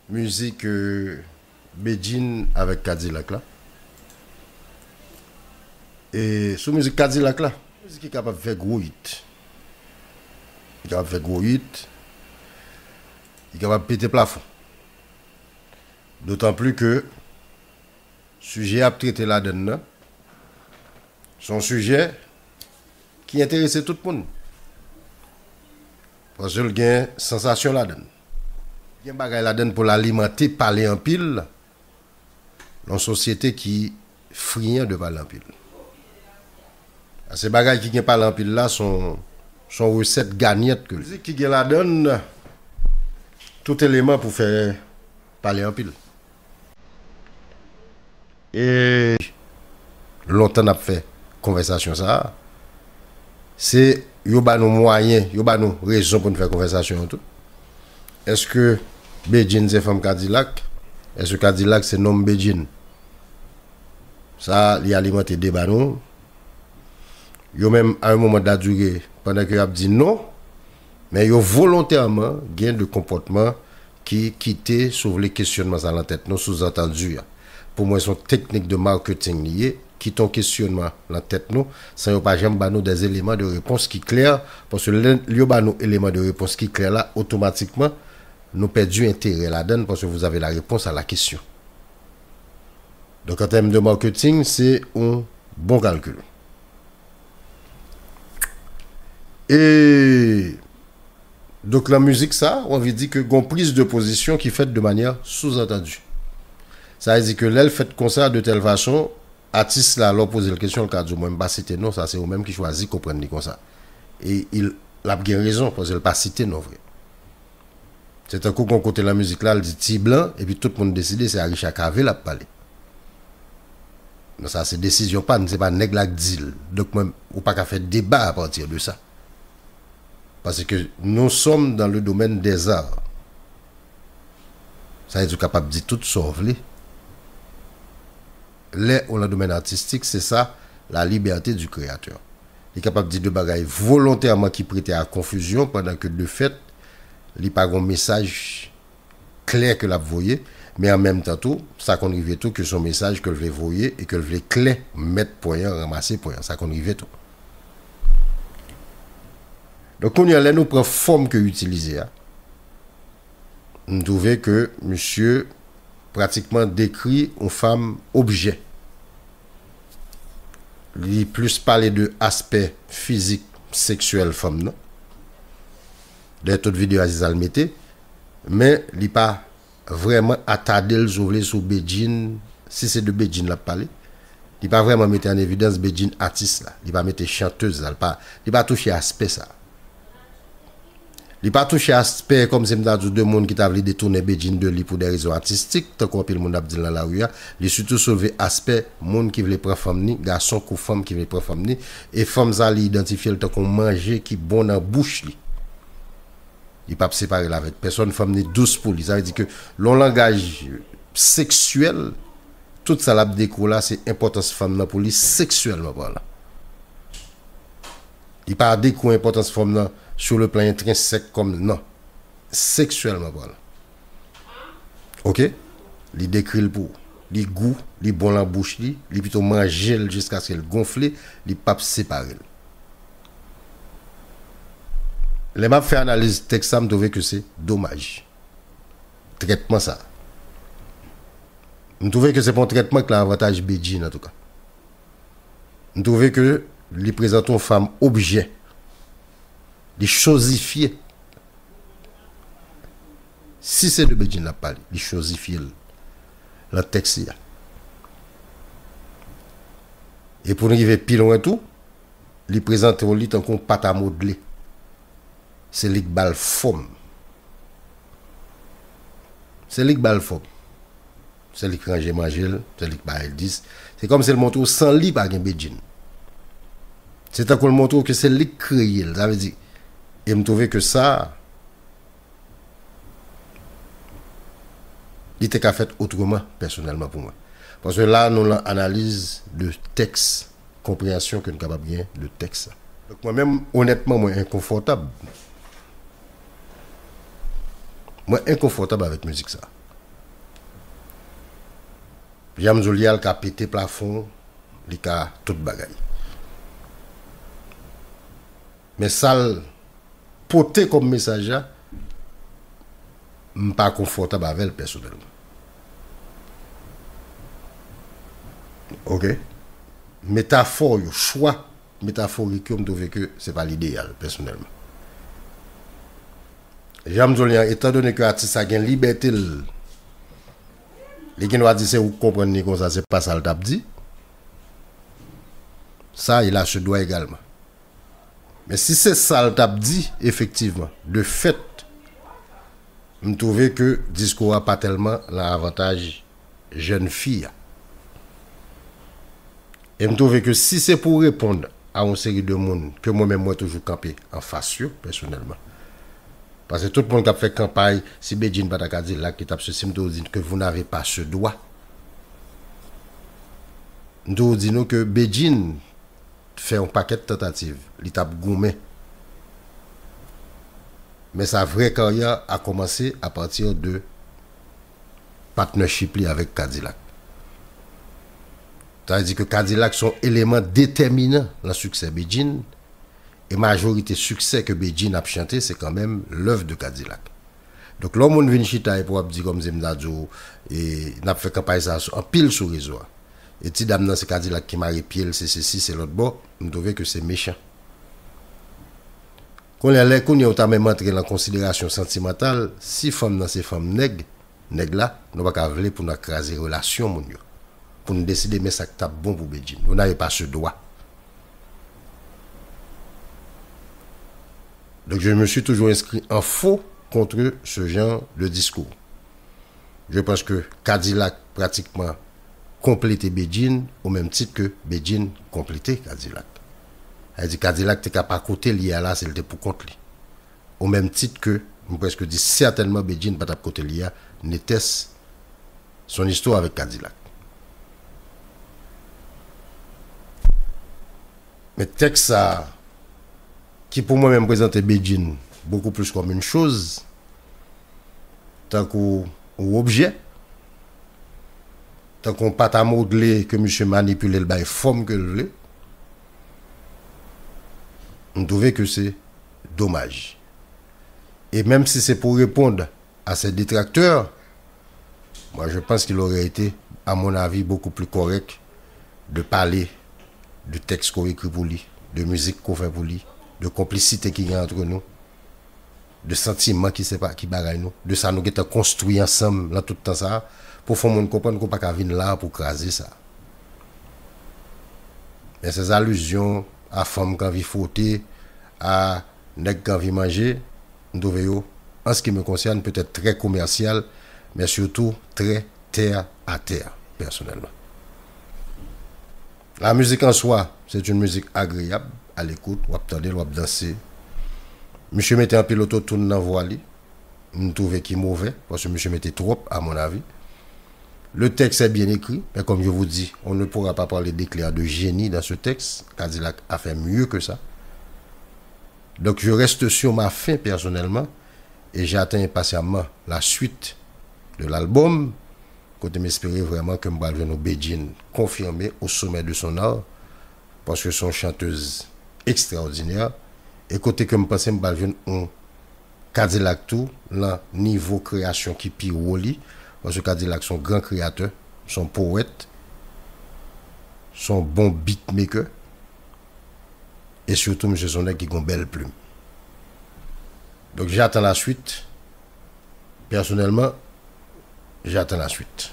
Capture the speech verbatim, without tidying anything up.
Mizik euh, Bedjine avèk Kadilak la. E sou mizik Kadilak la, mizik ki kapab fè gwo hit. Li kapab fè gwo hit. Li kapab pete plafon. Dotan pli ke sijè ap trete ladann nan, se yon sijè ki enterese tout moun. Paske l gen sansasyon ladann. Gen bagay ladann pou l alimante pale anpil nan yon sosyete ki friyan de pale anpil. Se bagay ki gen pale anpil la, se yon, se yon resèt ganyant ke l. Mizik ki gen ladann tout eleman pou fè pale anpil. E lontan n ap fè konvèsasyon sa a. Se yo ba nou mwayen, yo ba nou rezon pou n fè konvèsasyon an tou. Èske Bedjine se fanm Kadilak? Èske Kadilak se nonm Bedjine? Sa a, li alimante deba nou. Yo menm, a yon moman de la dire, pandan ke y ap di non, men yo volontèman gen de konpòtman ki kite, si w vle, kesyònman sa lan tèt nou, souzantandi a. Pou mwen, se yon teknik de marketing li ye, kite yon kesyònman lan tèt nou, san yo pa janm ba nou des éléments de réponse ki klè, paske lè yo ba nou eleman de repons ki klè la, otomatikman, nou pèdi enterè ladann, paske vous avez la réponse à la question. Donk, an tèm de marketing, se yon bon kalkil. E donk, lan mizik sa, w anvi di ke gon priz de pozisyon ki fèt de manyè souzantandi. Sa vle di ke lè l fèt konsa, de tèl fason, atis la, lè w poze l kesyon, l ka di w, mwen, m pa site non, sa se ou menm ki chwazi konprann li konsa. E il, l ap gen rezon, paske l pa site non vre. Se tankou gon kote lan mizik la, l di ti blan, epi tout moun deside se a Richard Cavé l ap pale. Men sa se desizyon pa n, se pa nèg la k di l. Donk mwen, ou pa ka fè deba apati de sa. Paske nous sommes dans le domaine des arts. Sa vle di ou kapab di tout sa w vle. Lè ou lan domèn atistik, se sa, la liberté du créateur. Li kapab di de bagay volontèman ki prete a konfizyon, pandan ke de fèt, li pa gon mesaj klè ke l ap voye, men an menm tan tou, sa konn rive tou ke se yon mesaj ke l vle voye e ke l vle klè, mèt pwen an, ranmase pwen an. Sa konn rive tou. Donk, kounye a, lè nou pran fòm ke itilize a, m twouve ke misye pratikman dekri yon fanm objè. Li plis pale de aspè fizik, seksyèl fanm nan. Dayè, tout videyo a se sa l mete, men li pa vrèman atade l, si w vle, sou Bedjine, si se de Bedjine l ap pale. Li pa vrèman mete an evidans Bedjine atis la. Li pa mete chantèz la. Li pa, li pa touche aspè sa. Li pa touche aspè, kòmsi m ta di w, de moun ki ta vle detounen Bedjine de li pou de rezon atistik, tankou anpil moun ap di l nan lari a. Li sitou soulve aspè moun ki vle pran fanm ni, gason kou fanm ki vle pran fanm ni, e fanm sa li idantifye l tankou yon manje ki bon nan bouch li. Li p ap separe l avèk pèsòn, fanm ni dous pou li. Sa vle di ke lan langaj seksyèl, tout sa l ap dekri w la, se enpòtans fanm nan pou li seksyèlman palan. Li pa dekri enpòtans fanm nan sur le plan intrinsèk kòm non. Seksyèlman palan. Oke? Li dekri l pou ou. Li gou, li bon lan bouch li, li pito manje l jiskaske l gonfle, li p ap separe l. Lè m ap fè analiz tèks sa, m twouve ke se domaj. Trètman sa. M twouve ke se pa yon trètman ki la avantaj Bedjine, antouka. M twouve ke li prezante yon fanm objè. Li chozifye. Si se de Bedjine l ap pale, li chozifye l lan tèks li a. E pou n rive pi lwen tou, li prezante w li tankou yon pat a modle. Se li k ba l fòm. Se li k ba l fòm. Se li k ranje manje l, se li k ba l dis. Se kòmsi l montre w san li pa gen Bedjine. Se tankou l montre w ke se li k kreye l. Sa vle di, e m twouve ke sa, li te ka fèt otreman, pèsonèlman pou mwen. Paske la, nou lan analiz de tèks, konpreyansyon ke n kapab gen de tèks la. Donk, mwen menm, onètman, mwen enkonfòtab. Mwen enkonfòtab avèk mizik sa. Jan m di w li a, l ka pete plafon, li ka tout bagay. Men sa l pote kòm mesaj la, m pa konfòtab avè l pèsonèlman. Ok? Metafò yo, chwa metaforik yo, m twouve ke se pa lideyal, pèsonèlman. Jan m di w li an, etandone ke atis la gen libète l, li gen dwa di se ou k konprann li konsa, se pa sa l t ap di. Sa, il a ce droit également. Men si se sa l t ap di, efektivman, de fèt, m twouve ke diskou a pa tèlman lan avantaj jèn fi a. E m twouve ke si se pou reponn a yon seri de moun ke mwen menm mwen toujou kanpe anfas yo, pèsonèlman. Paske tout moun k ap fè kanpay, si Bedjine pa ta Kadilak, li t ap sesi, m toujou di ke vous n'avez pas ce droit. M toujou di nou ke Bedjine fè yon pakèt tantativ, li t ap goumen. Men sa vrè karyè a kòmanse apati de partnership li avèk Kadilak. Sa vle di ke Kadilak se yon eleman detèminan lan siksè Bedjine, e majorite siksè ke Bedjine ap chante, se kanmenm lèv de Kadilak. Donk, lè yon moun vin chita epi w ap di kòmsi m ta di w, e, n ap fè kanpay sa sou, anpil sou rezo a. E ti dam nan se Kadilak ki mare pye l, se sesi, se lòt bò, m twouve ke se mechan. Kounye a, lè kounye a ou ta menm antre lan konsiderasyon santimantal, si fanm nan se fanm nèg, nèg la, nou pa ka vle pou n al kraze relasyon moun yo. Pou n deside men sa k t ap bon pou Bedjine. Vous n'avez pas ce droit. Donc je me suis toujours inscrit en faux contre ce genre de discours. Je pense que Kadilak pratiquement konplete Bedjine au même titre que Bedjine konplete Kadilak. Sa vle di Kadilak te ka pa kote l ye a la si l te pou kont li. Au même titre que, m prèske di sètènman Bedjine pa t ap kote l ye a, n'était-ce son histoire avec Kadilak. Men tèks sa a, ki pou mwen menm prezante Bedjine beaucoup plus comme une chose, tankou yon objè, tankou yon pat a modle ke misye manipile l bay fòm ke l vle, m twouve ke se domaj. E menm si se pou reponn à ses détracteurs, moi je pense qu'il aurait été, à mon avis, beaucoup plus correct de parler de textes qu'on écrit pour lui, de musique qu'on fait pour lui, de complicité ki gen entre nous, de santiman ki se pa, ki bagay nou, de sa nou gentan konstwi ansanm lan tout tan sa a, pou fè yon moun konprann ke w pa ka vin la a pou kraze sa. Men ces allusions à fanm k anvi fwote, a nèg k anvi manje, m twouve yo, en ce qui me concerne, peut-être très commercial, mais surtout très terre à terre, personnellement. La musique en soi, c'est une musique agréable à l'écoute, w ap tande l, w ap danse. Misye mete anpil autotune nan vwa li, m twouve ki move, paske misye mete twòp, à mon avis. Le texte est bien écrit, mais comme je vous dis, on ne pourra pas parler d'éclair de génie dans ce texte. Kadilak a fait mieux que ça. Donc je reste sur ma faim personnellement et j'attends impatiemment la suite de l'album, kote m espere vrèman ke m pral jwenn yon Bedjine konfime au sommet de son art, paske se yon chantez ekstraòdinè, e kote ke m panse m pral jwenn yon Kadilak tou, lan nivo kreyasyon ki pi wo li, paske Kadilak se yon gran kreyatè, se yon powèt, se yon bon beatmaker, e sitou misye se yon nèg ki gen yon bèl plim. Donk, j'attends la suite. Personnellement, j'attends la suite.